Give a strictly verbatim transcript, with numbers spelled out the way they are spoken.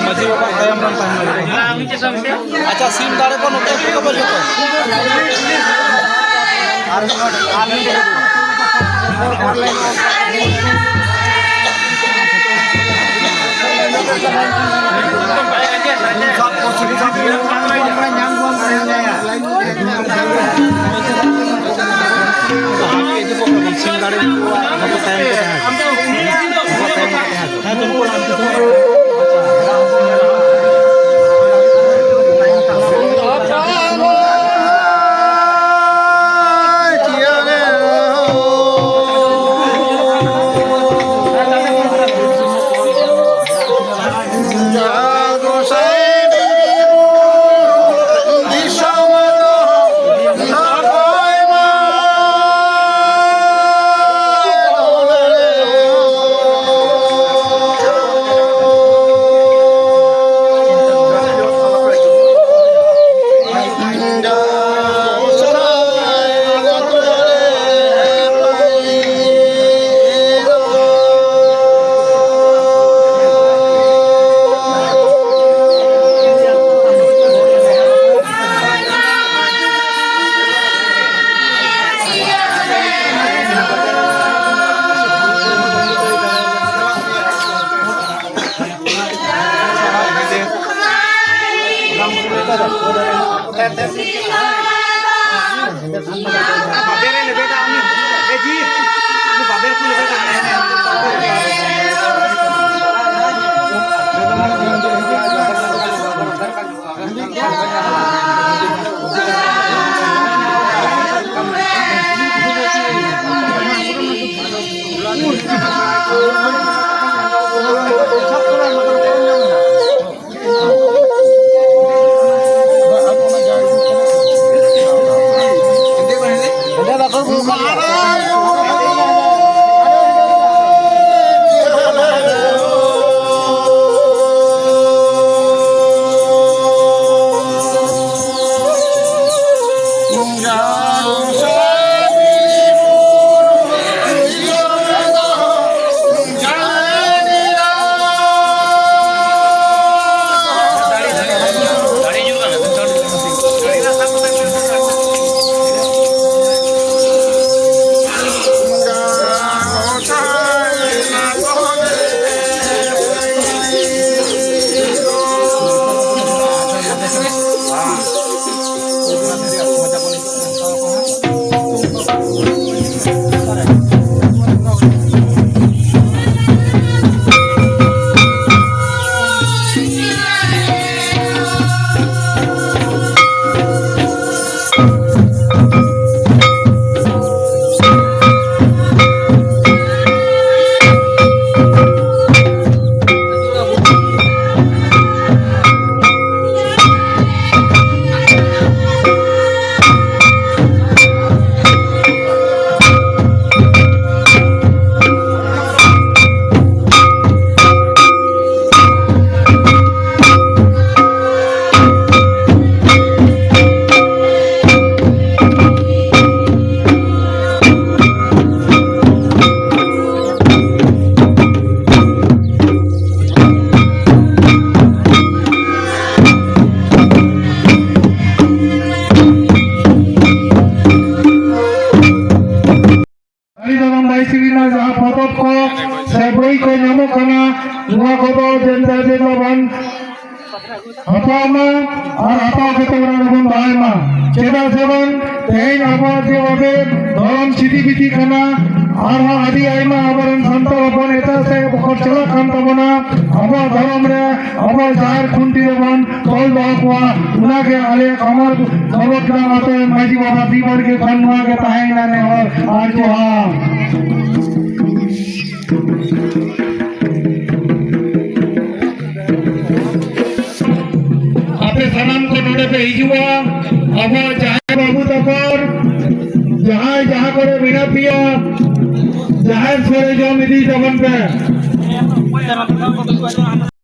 ᱢᱟᱹᱡᱷᱤ ᱵᱟᱵᱟ ᱛᱟᱭᱚᱢ ᱨᱮᱢ ᱛᱟᱦᱮᱱᱟ᱾ ᱟᱪᱪᱷᱟ, ᱥᱤᱢ ᱫᱟᱲᱮ ᱠᱚ ᱱᱚᱛᱮ ᱠᱚ ᱵᱟᱹᱱᱩᱜ ᱠᱚᱣᱟ᱾ ᱥᱤᱢ ᱫᱟᱲᱮ ᱠᱚ ᱵᱟᱠᱚ ᱛᱟᱭᱚᱢ ᱠᱚ ᱛᱟᱦᱮᱸ᱾ ᱛᱮᱫᱚ ᱵᱚᱱ ᱦᱟᱛᱟᱣ ᱢᱟ ᱟᱨ ᱦᱟᱛᱟᱣ ᱠᱟᱛᱮ ᱚᱲᱟᱜ ᱨᱮᱵᱚᱱ ᱫᱚᱦᱚᱭ ᱢᱟ᱾ ᱪᱮᱫᱟᱜ ᱥᱮ ᱵᱟᱝ, ᱛᱮᱦᱮᱧ ᱟᱵᱚᱣᱟᱜ ᱡᱮ ᱵᱷᱟᱵᱮ ᱫᱷᱚᱨᱚᱢ ᱪᱷᱤᱛᱤ ᱵᱤᱛᱤ ᱠᱟᱱᱟ, ᱟᱨᱦᱚᱸ ᱟᱹᱰᱤ ᱟᱭᱢᱟ ᱟᱵᱚᱨᱮᱱ ᱥᱟᱱᱛᱟᱲ ᱦᱚᱯᱚᱱ ᱮᱴᱟᱜ ᱥᱮᱫ ᱵᱚᱠᱚ ᱪᱟᱞᱟᱜ ᱠᱟᱱ ᱛᱟᱵᱚᱱᱟ᱾ ᱟᱵᱚᱣᱟᱜ ᱫᱷᱚᱨᱚᱢ ᱨᱮ ᱟᱵᱚ ᱡᱟᱦᱮᱨ ᱠᱷᱩᱱᱴᱤ ᱨᱮᱵᱚᱱ ᱛᱚᱞ ᱫᱚᱦᱚ ᱠᱚᱣᱟ, ᱚᱱᱟᱜᱮ ᱟᱞᱮ ᱠᱟᱢᱟᱨ ᱫᱷᱚᱨᱚᱢ ᱜᱨᱟᱢ ᱟᱛᱳ ᱢᱟᱹᱡᱷᱤ ᱵᱟᱵᱟ ᱛᱤ ᱵᱟᱲᱜᱮ ᱠᱷᱚᱱ ᱱᱚᱣᱟ ᱜᱮ ᱛᱟᱦᱮᱸᱭᱮᱱᱟ ᱱᱮᱦᱚᱨ ᱟᱨ ᱡᱚᱦᱟᱨ᱾ ᱟᱯᱮ ᱥᱟᱱᱟᱢ ᱠᱚ ᱱᱚᱰᱮ ᱯᱮ ᱦᱤᱡᱩᱜᱼᱟ᱾ ᱟᱵᱚ ᱡᱟᱦᱮᱨ ᱵᱟᱹᱵᱩ ᱛᱟᱠᱚ ᱡᱟᱦᱟᱸᱭ ᱡᱟᱦᱟᱸ ᱠᱚᱨᱮ ᱢᱮᱱᱟᱜ ᱯᱮᱭᱟ, ᱡᱟᱦᱮᱨ ᱥᱚᱨᱮ ᱡᱚᱢ ᱤᱫᱤ ᱛᱟᱵᱚᱱ ᱯᱮ᱾